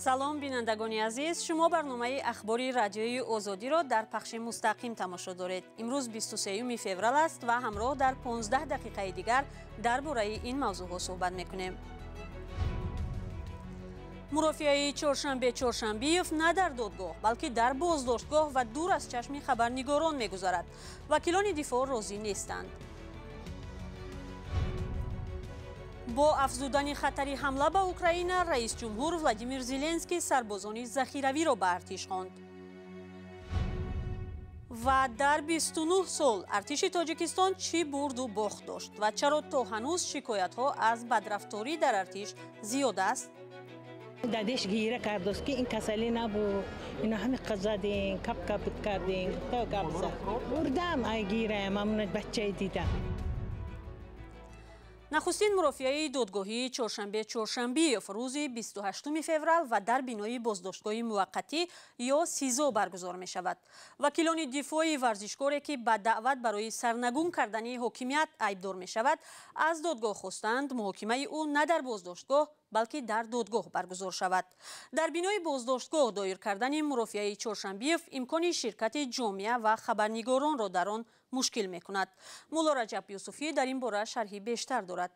Салом, бинандагони азиз. Шумо барномаи ахбори радиои Озодиро дар пахши мустақим тамошо доред. Имрӯз 23 феврал аст ва ҳамроҳ дар 15 дақиқаи дигар дар бораи ин мавзӯъҳо суҳбат мекунем. Мурофиаи Чоршанбе Чоршанбиев на дар додгоҳ, балки дар боздоштгоҳ ва дур аз чашми хабарнигорон мегузарад. Вакилони дифоъ розӣ нестанд. Бо афзудани хатари ҳамла ба Украина, раис ҷумҳур Владимир Зеленский сарбозони захиравиро ба артиш хонд. Ва дар 29 сол артиши Тоҷикистон чӣ бурду бохт дошт ва чаро то ҳанӯз шикоятҳо аз бадрафторӣ дар артиш зиёд аст? Дадеш гира кардост ки ин касалӣ набуд, ино ҳами қазадем, кап-кап кардем, то гап зад. Бурдам ай гираям, ҳамуна бачаи дидам. Нахустин мурофиаи додгоҳии Чоршанбе Чоршанбиев рӯзи 28 феврал ва дар бинои боздоштгоҳи муваққатӣ ё СИЗО баргузор мешавад. Вакилони дифои варзишкоре, ки ба даъват барои сарнагун кардани ҳокимият айбдор мешавад, аз додгоҳ хостанд муҳокимаи ӯ на дар боздоштгоҳ, балки дар додгоҳ баргузор шавад. Дар бинои боздоштгоҳ доир кардани мурофиаи Чоршанбиев имкони ширкати ҷомеа ва хабарнигоронро дар он мушкил мекунад. Мулло Раҷаб Юсуфӣ дар ин бора шарҳи бештар дорад.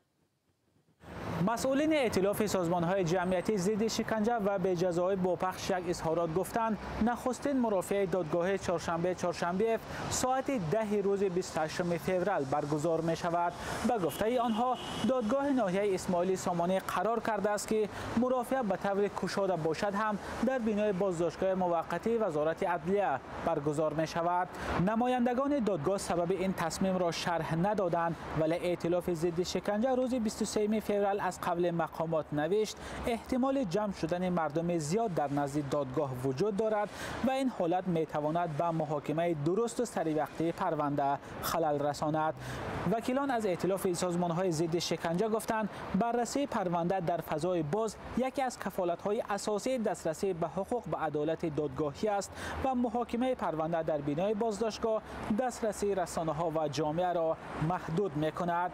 Масъулини ائتلاف سازمان‌های جمعیتی ضد شکنجه و بی‌جزایی با پخش یک اظهارات گفتند نخستین مرافعه دادگاه چهارشنبه چهارشنبه ساعت 10 روز 28 فوریه برگزار می شود. به گفته آنها دادگاه ناحیه اسماعیلی سامانی قرار کرده است که مرافعه به طور کشاده باشد هم در بنای بازداشتگاه موقتی وزارت عدلیه برگزار می شود. نمایندگان دادگاه سبب این تصمیم را شرح ندادند، ولی ائتلاف ضد شکنجه روز 23 فوریه از قبل مقامات نوشت احتمال جمع شدن مردم زیاد در نزد دادگاه وجود دارد و این حالت میتواند به محاکمه درست و سریع پرونده خلل رساند. وکیلان از ائتلاف سازمان‌های ضد شکنجه گفتند بررسی پرونده در فضای باز یکی از کفالت‌های اساسی دسترسی به حقوق و عدالت دادگاهی است و محاکمه پرونده در بنای بازداشتگاه دسترسی رسانه‌ها و جامعه را محدود می‌کند.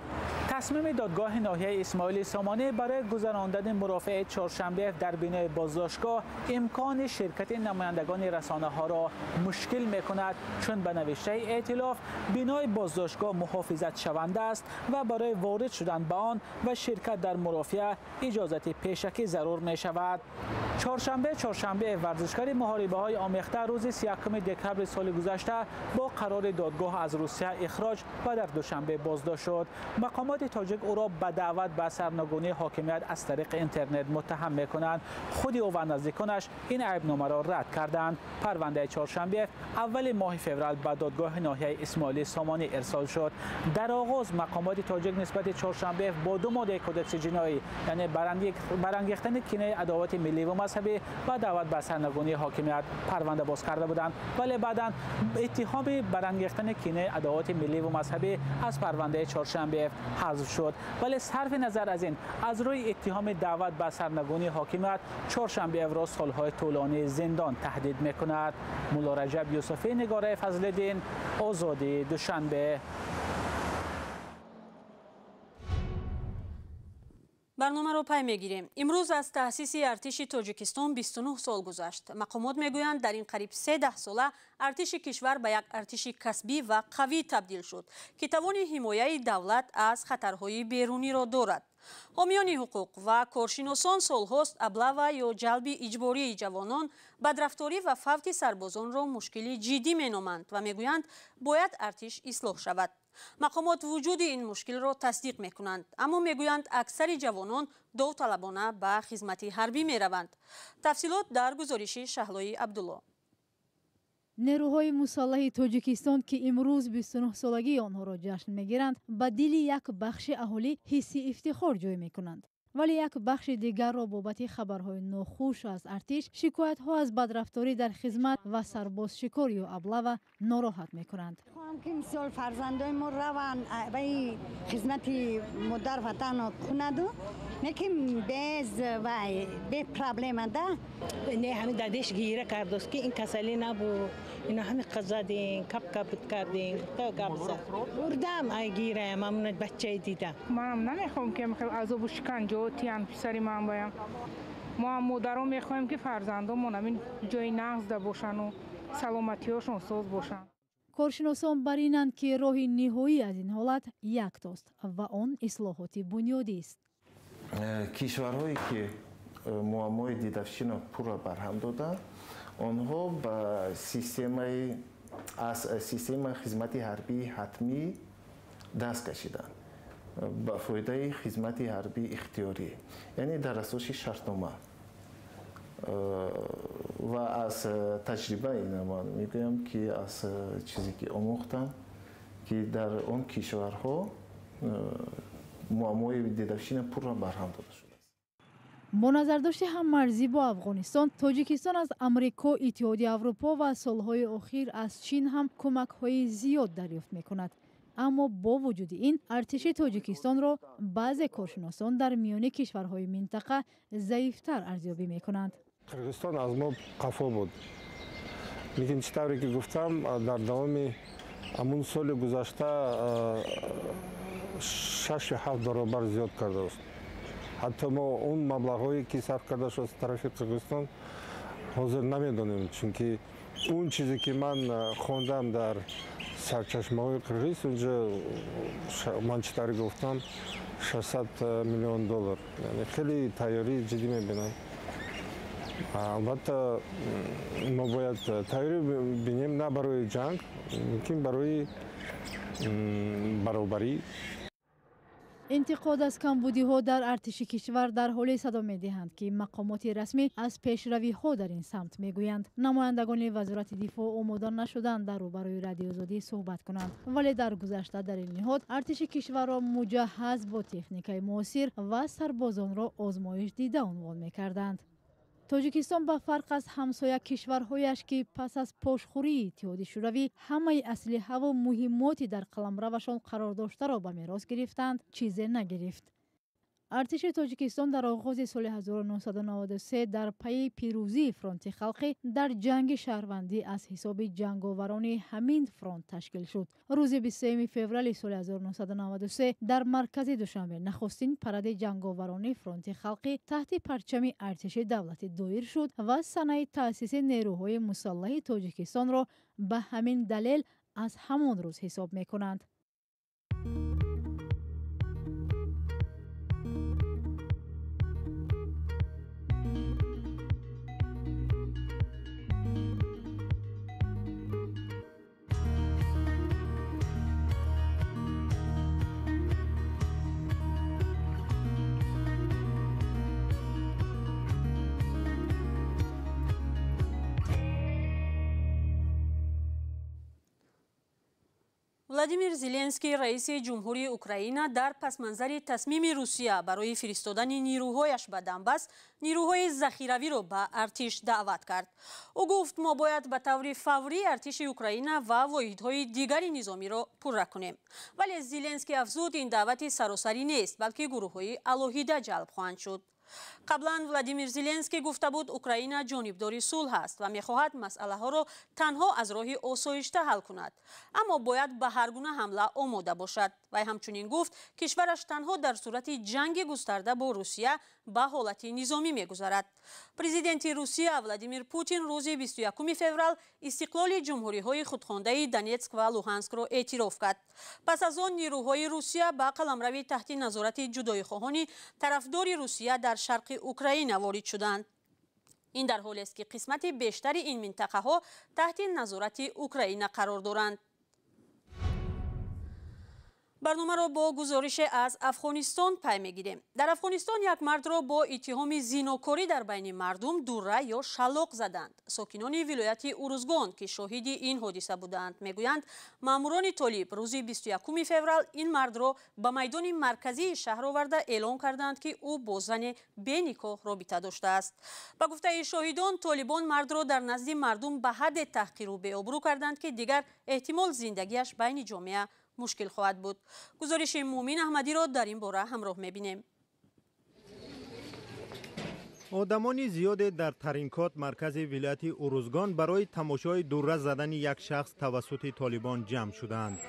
تصمیم دادگاه ناحیه اسماعیلی سامانی برای گذراندن مرافعه چهارشنبه در بنای بازداشتگاه امکان شرکت نمایندگان رسانه ها را مشکل میکند، چون به نوشته ائتلاف بنای بازداشتگاه محافظت شونده است و برای وارد شدن به آن و شرکت در مرافعه اجازت پیشکی ضرور می شود. چهارشنبه چهارشنبه ورزشکار محاربه های آمیخته روز 31 دکابر سال گذشته با قرار دادگاه از روسیه اخراج و در دوشنبه بازداشت شد. مقامات تاجیک او را به دعوت به سرنگونی حاکمیت از طریق اینترنت متهم میکنند. خود او و نزدیکانش این عیبنامه را رد کردند. پرونده چهارشنبه اول ماه فوریه به دادگاه ناحیه اسماعیلی سامانی ارسال شد. در آغاز مقامات تاجیک نسبت چهارشنبه با دو ماده کودکس جنایی، یعنی برانگیختن کینه عداوت ملی و مذهبی و دعوت به سرنگونی حاکمیت پرونده باز کرده بودند، ولی بعداً اتهام برانگیختن کینه عداوت ملی و مذهبی از پرونده چهارشنبه حذف شد. ولی صرف نظر از این، از روی اتهام دعوت به سرنگونی حاکمیت چهارشنبه را سالهای طولانی زندان تهدید میکند. مولا رجب یوسفی، نگاره فضلالدین، آزادی، دوشنبه. Барномаро пай мегирем. Имрӯз аз таъсиси артиши Тоҷикистон 29 сол гузашт. Мақомот мегӯянд, дар ин қариб 13 сола артиши кишвар ба як артиши касбӣ ва қавӣ табдил шуд, ки тавони ҳимояи давлат аз хатарҳои беруниро дорад. Ҳомиёни ҳуқуқ ва коршиносон солҳост аблава ё ҷалби иҷбории ҷавонон, бадрафторӣ ва фавти сарбозонро мушкили ҷиддӣ меноманд ва мегӯянд бояд артиш ислоҳ шавад. Мақомот вуҷуди ин мушкилро тасдиқ мекунанд, аммо мегӯянд аксари ҷавонон довталабона ба хизмати ҳарбӣ мераванд. Тафсилот дар гузориши Шаҳлои Абдулло. Нерӯҳои мусаллаҳи Тоҷикистон, ки имрӯз 29-солагии онҳоро ҷашн мегиранд, ба дили як бахши аҳолӣ ҳисси ифтихор ҷой мекунанд. Вале як бахши дигарро бобати хабарҳои нохуш аз артиш, шикоятҳо аз бадрафторӣ дар хизмат ва сарбозшикор ё аблава нороҳат мекунанд. Хоҳам ки мисол фарзандои мо раванд ваи хизмати модар ватанро кунаду, лекин без вай бе проблема да. Не, ҳами дадеш гира кардост ки ин касалӣ набуд, ино ҳами қазадем, кап-кап кардем, то гап зад. Бурдам ай гираям, ҳамуна бачаи дидам. Манам намехоҳам ки азобу шиканҷо тиян писари ман баям. Мо ҳам модарон мехоҳем, ки фарзандонмон ҳамин ҷои нағзда бошану саломатиҳошон соз бошанд. Коршиносон бар инанд, ки роҳи ниҳоӣ аз ин ҳолат яктост ва он ислоҳоти бунёдист. Кишварҳое ки муаммои дедовщина пурра барҳам доданд, онҳо ба системаи аз системаи хизмати ҳарбии ҳатмӣ даст кашиданд ба фоидаи хизмати ҳарбии ихтиёрӣ, яъне дар асоси шартнома. Ва аз таҷриба ина ман мегӯям, ки аз чизе ки омӯхтам, ки дар он кишварҳо муаммои дедовщина пурра барҳам дода шудааст. Бо назардошти ҳаммарзӣ бо Афғонистон, Тоҷикистон аз Амрико, Иттиҳоди Аврупо ва солҳои охир аз Чин ҳам кӯмакҳои зиёд дарёфт мекунад. Аммо бо вуҷуди ин артиши Тоҷикистонро баъзе коршиносон дар миёни кишварҳои минтақа заифтар арзёбӣ мекунанд. Қирғизистон аз мо қафо буд, лекин чӣ тавре ки гуфтам, дар давоми ҳамун соли гузашта 6-7 баробар зиёд кардааст. Ҳатто мо он маблағҳое ки сарф карда шуд аз тарафи Қирғизистон ҳозир намедонем, чунки он чизе ки ман хондам дар сарчашмаҳои қирғиз, унҷо ман чӣ тавре гуфтам 600 миллион доллар, яъне хеле тайёрии ҷиддӣ мебинам. Албатта, мо бояд тайёрӣ бинем на барои ҷанг, мумкин барои баробарӣ. Интиқод аз камбудиҳо дар артиши кишвар дар ҳоле садо медиҳанд, ки мақомоти расмӣ аз пешравиҳо дар ин самт мегӯянд. Намояндагони Вазорати дифоъ омода нашуданд дар рӯбарӯи Радиозодӣ суҳбат кунанд, вале дар гузашта дар ин ниҳод артиши кишварро муҷаҳҳаз бо техникаи муосир ва сарбозонро озмоиш дида унвон мекарданд. Тоҷикистон ба фарқ аз ҳамсоя кишварҳояш, ки пас аз пошхӯрии Иттиҳоди Шӯравӣ ҳамаи аслиҳаву муҳиммоти дар қаламравашон қарор доштаро ба мерос гирифтанд, чизе нагирифт. Артиши Тоҷикистон дар оғози соли 1993 дар пайи пирӯзии фронти халқӣ дар ҷанги шаҳрвандӣ аз ҳисоби ҷанговарони ҳамин фронт ташкил шуд. Рӯзи 23 феврали соли 1993 дар маркази Душанбе нахустин паради ҷанговарони фронти халқӣ таҳти парчами артиши давлатӣ доир шуд ва санаи таъсиси нерӯҳои мусаллаҳи Тоҷикистонро ба ҳамин далел аз ҳамон рӯз ҳисоб мекунанд. Владимир Зеленский, раиси ҷумҳурии Украина, дар пасманзари тасмими Русия барои фиристодани нирӯҳояш ба Донбасс нирӯҳои захиравиро ба артиш даъват кард. Ӯ гуфт, мо бояд ба таври фаврӣ артиши Украина ва воҳидҳои дигари низомиро пурра кунем. Вале Зеленский афзуд, ин даъвати саросарӣ нест, балки гурӯҳҳои алоҳида ҷалб хоҳанд шуд. Қаблан Владимир Зеленский гуфта буд, Украина ҷонибдори сулҳ аст ва мехоҳад масъалаҳоро танҳо аз роҳи осоишта ҳал кунад, аммо бояд ба ҳар гуна ҳамла омода бошад. Вай ҳамчунин гуфт, кишвараш танҳо дар сурати ҷанги густарда бо Русия ба ҳолати низомӣ мегузарад. Президенти Русия Владимир Путин рӯзи 21 феврал истиқлоли ҷумҳуриҳои худхондаи Донетск ва Луҳанскро эътироф кард. Пас аз он нирӯҳои Русия ба қаламрави таҳти назорати ҷудоихоҳони тарафдори Русия дар шарқи Украина ворид шуданд. Ин дар ҳолест, ки қисмати бештари ин минтақаҳо таҳти назорати Украина қарор доранд. Барномаро бо гузорише аз Афғонистон пай мегирем. Дар Афғонистон як мардро бо иттиҳоми зинокорӣ дар байни мардум дура ё шалоқ заданд. Сокинони вилояти Урузгон, ки шоҳиди ин ҳодиса буданд, мегӯянд, маъмурони толиб рӯзи 21 феврал ин мардро ба майдони марказии шаҳр оварда эълон карданд, ки ӯ бо зане беникоҳ робита доштааст. Ба гуфтаи шоҳидон, толибон мардро дар назди мардум ба ҳадде таҳқиру беобрӯ карданд, ки дигар эҳтимол зиндагиаш байни ҷомеа мушкил хоҳад буд. Гузориши Муъмин Аҳмадиро дар ин бора ҳамроҳ мебинем. Одамони зиёде дар Таринкот, маркази вилояти Урузгон, барои тамошои дура задани як шахс тавассути толибон ҷамъ шуданд.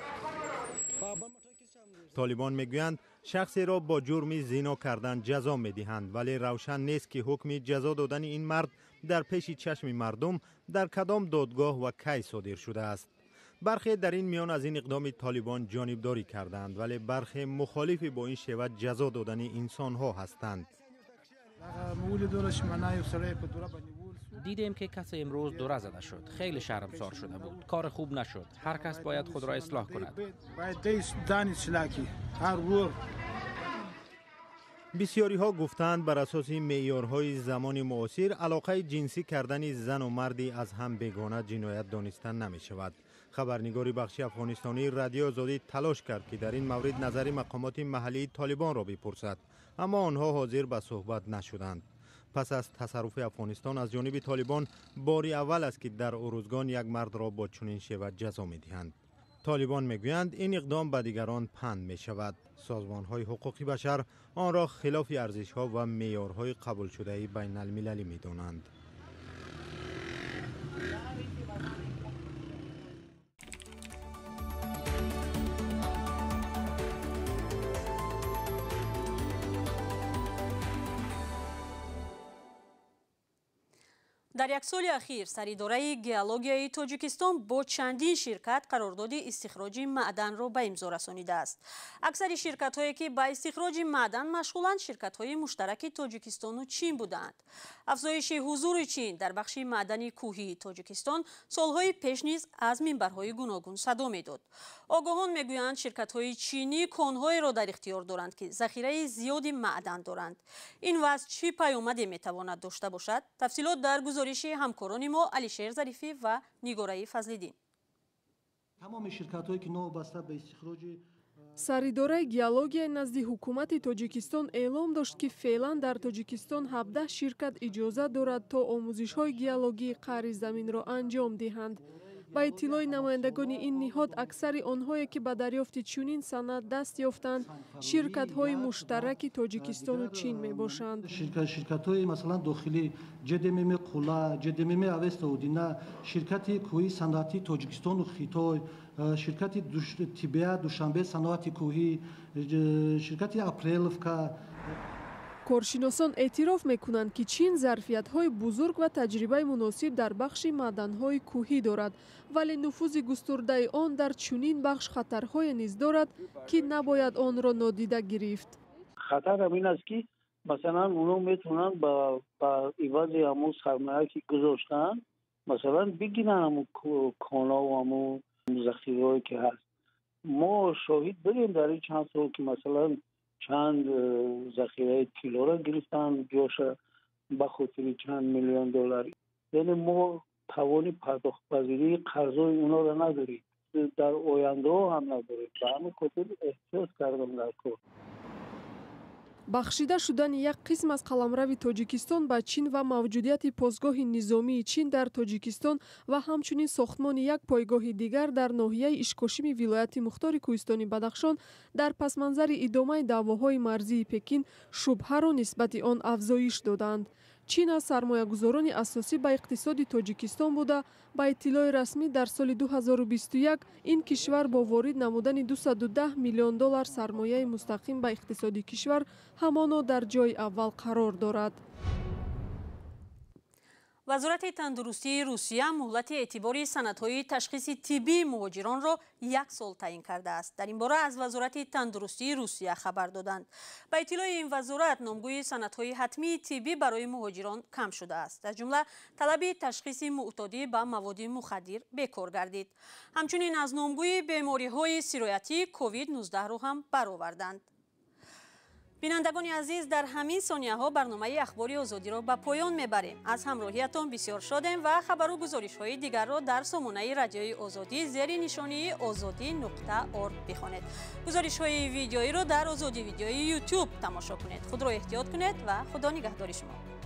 Толибон мегӯянд, шахсеро бо ҷурми зино кардан ҷазо медиҳанд, вале равшан нест, ки ҳукми ҷазо додани ин мард дар пеши чашми мардум дар кадом додгоҳ ва кай содир шудааст. Бархе дар ин миён аз ин иқдоми Толибон ҷонибдорӣ карданд, вале бархе мухолифи бо ин шева ҷазо додани инсонҳо ҳастанд. Дидем, ки касе имрӯз дура зада шуд. Хеле шармсор шуда буд. Кор хуб нашуд. Ҳар кас бояд худро ислоҳ кунад. Бисёриҳо гуфтаанд, бар асоси меъёрҳои замони муосир алоқаи ҷинсӣ кардани зану марди аз ҳам бегона ҷиноят дониста намешавад. Хабарнигори бахши афғонистонии Радиои Озодӣ талош кард, ки дар ин маврид назари мақомоти маҳаллии Толибонро бипурсад, аммо онҳо ҳозир ба суҳбат нашуданд. Пас аз тасарруфи Афғонистон аз ҷониби Толибон бори аввал аст, ки дар Урузгон як мардро бо чунин шева ҷазо медиҳанд. Толибон мегӯянд, ин иқдом ба дигарон панд мешавад. Созмонҳои ҳуқуқи башар онро хилофи арзишҳо ва меъёрҳои қабулшудаи байналмилалӣ медонанд. Дар як соли ахир саридораи геологияи Тоҷикистон бо чандин ширкат қарордоди истихроҷи маъданро ба имзо расонидааст. Аксари ширкатҳое, ки ба истихроҷи маъдан машғуланд, ширкатҳои муштараки Тоҷикистону Чин будаанд. Афзоиши ҳузури Чин дар бахши маъдани кӯҳии Тоҷикистон солҳои пеш низ аз минбарҳои гуногун садо медод. Огоҳон мегӯянд, ширкатҳои чинӣ конҳоеро дар ихтиёр доранд, ки захираи зиёди маъдан доранд. Ин вазъ чӣ паёмаде метавонад дошта бошад? Тафсилот дар гузориши ҳамкорони мо Алишер Зарифӣ ва Нигораи Фазлиддин. Тамоми ширкатҳое, ки новобаста ба истихроҷи Саридораи геологияи назди ҳукумати Тоҷикистон эълом дошт, ки феълан дар Тоҷикистон 17 ширкат иҷозат дорад, то омӯзишҳои геологии қаъри заминро анҷом диҳанд. Ба иттилои намояндагони ин ниҳод, аксари онҳое, ки ба дарёфти чунин санад даст ёфтанд, ширкатҳои муштараки Тоҷикистону Чин мебошанд. Ширкатҳои масалан дохилӣ ҷдмм Қула, ҷдмм Авеста Удина, ширкати кӯҳии саноатии Тоҷикистону Хитой, ширкати Тибия Душанбе саноати кӯҳӣ, ширкати Апреловка. Коршиносон эътироф мекунанд, ки Чин зарфиятҳои бузург ва таҷрибаи муносиб дар бахши маъданҳои кӯҳӣ дорад, вале нуфузи густурдаи он дар чунин бахш хатарҳое низ дорад, ки набояд онро нодида гирифт. Хатарам ин аст, ки масалан онҳо метавонанд ба ивази ҳамун сармоя, ки гузоштаанд, масалан бигиранд ҳамун конову ҳамун захираҳое, ки ҳаст. Мо шоҳид будем дар ин чанд сол, ки масалан чанд захираи тиллоро гирифтанд ҷоша ба хотири чанд миллион доллар. Яъне мо тавони пардохтпазирии қарзҳои онҳоро надорем, дар ояндаҳо ҳам надорем. Ба ҳамин хотир эҳтиёт кардам дар кор. Бахшида шудани як қисм аз қаламрави Тоҷикистон ба Чин ва мавҷудияти посгоҳи низомии Чин дар Тоҷикистон ва ҳамчунин сохтмони як пойгоҳи дигар дар ноҳияи Ишкошими вилояти мухтори кӯҳистони Бадахшон дар пасманзари идомаи даъвоҳои марзии Пекин шубҳаро нисбати он афзоиш доданд. Чин аз сармоягузорони асосӣ ба иқтисоди Тоҷикистон буда, ба иттилои расмӣ дар соли 2021 ин кишвар бо ворид намудани 210 миллион доллар сармояи мустақим ба иқтисоди кишвар ҳамоно дар ҷои аввал қарор дорад. Вазорати тандурустии Русия муҳлати эътибори санадҳои ташхиси тиббии муҳоҷиронро як сол таъин кардааст. Дар ин бора аз Вазорати тандурустии Русия хабар доданд. Ба иттилои ин вазорат, номгӯи санадҳои ҳатмии тиббӣ барои муҳоҷирон кам шудааст. Аз ҷумла талаби ташхиси муътодӣ ба маводи мухаддир бекор гардид. Ҳамчунин аз номгӯи бемориҳои сироятӣ COVID-19-ро ҳам бароварданд. Бинандагони азиз, дар ҳамин сонияҳо барномаи Ахбори Озодиро ба поён мебарем. Аз ҳамроҳиятон бисёр шодем ва хабару гузоришҳои дигарро дар сомонаи Радиои Озодӣ зери нишонии озодӣ.орг бихонед. Гузоришҳои видеоиро дар Озодӣ видеои YouTube тамошо кунед. Худро эҳтиёт кунед ва Худо нигаҳдори шумо.